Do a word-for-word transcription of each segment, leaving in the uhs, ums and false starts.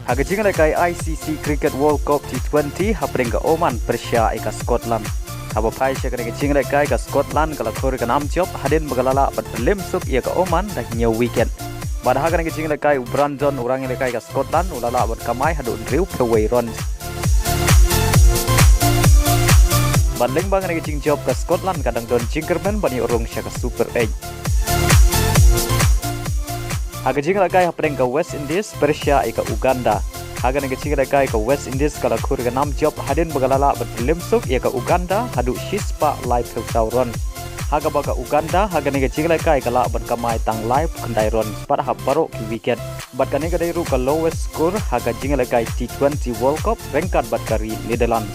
Ha ka jinglehkai I C C Cricket World Cup T twenty hapdeng ka Oman pyrshah ïa ka Scotland. Haba phai sha kane ka jinglehkai ka Scotland ka la khur ïa ka nam jop hadien ba ka la lah ban pynlip suk ïa ka Oman da hynñiew wicket. Bad ha kane ka jinglehkai u Brandon u rangïalehkai ka Scotland u la lah ban kamai haduh hynriewphew wei runs. Bad lyngba kane ka jingjop ka Scotland ka dang don jingkyrmen ban ïoh rung sha ka Super eight. Ha ka jinglehkai hapdeng ka West Indies pyrshah ïa ka Uganda. Ha kane ka jinglehkai ka West Indies ka la khur ïa ka nam jop hadien ba ka la lah ban pynlip suk ïa ka Uganda haduh shispah laiphew saw runs. Ha kaba ka Uganda ha kane ka jinglehkai ka lah ban kamai tang laiphew khyndai runs bad hap baroh ki wicket. Bad kane ka dei ruh ka lowest score ha ka jinglehkai T twenty World Cup ryngkat bad ka ri Netherlands.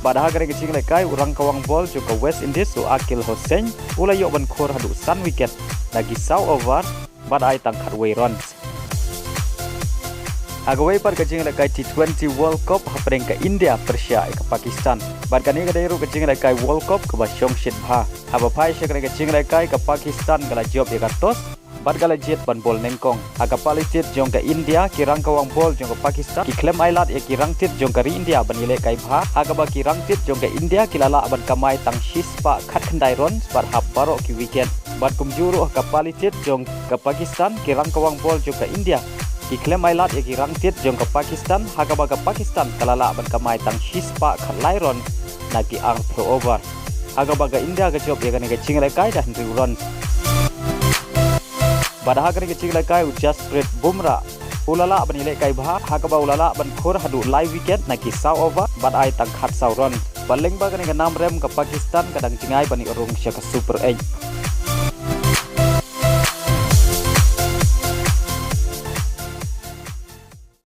Bad ha kane ka jinglehkai u rangkawang bol jong ka West Indies u Akeem Hussain u la ïoh ban khur haduh san wicket na ki saw over bad ai tang khatwei runs. Ha kawei pat ka jinglehkai T twenty World Cup hapdeng ka India pyrshah ïa ka Pakistan. Bad kane ka dei ruh ka jinglehkai World Cup kaba shongshit bha. Haba phai sha kane ka jinglehkai ka Pakistan ka la jop ïa ka toss bad ka la jied ban bol nyngkong. Ha ka pali tied jong ka India ki rangkawang bol jong ka Pakistan ki khlem ailad ïa ki rangtied jong ka ri India ban ïalehkai bha. Ha kaba ki rangtied jong ka India ki la lah ban kamai tang shispah khatkhyndai runs bad hap baroh ki wicket. Bad kumjuh ruh ha ka pali tied jong ka Pakistan ki rangkawang bol jong ka India ki khlem ailad ïa ki rangtied jong ka Pakistan ha kaba ka Pakistan ka la lah ban kamai tang shispah khatlai runs na ki arphew over. Ha kaba ka India ka jop ïa kane ka jinglehkai da hynriew runs. Bad ha kane ka jinglehkai u Jasprit Bumrah u la lah ban ïalehkai bha ha kaba u la lah ban khur haduh lai wicket na ki saw over bad ai tang khatsaw runs. Bad lyngba kane ka nam rem ka Pakistan ka dang jngai ban ïoh rung sha ka Super eight.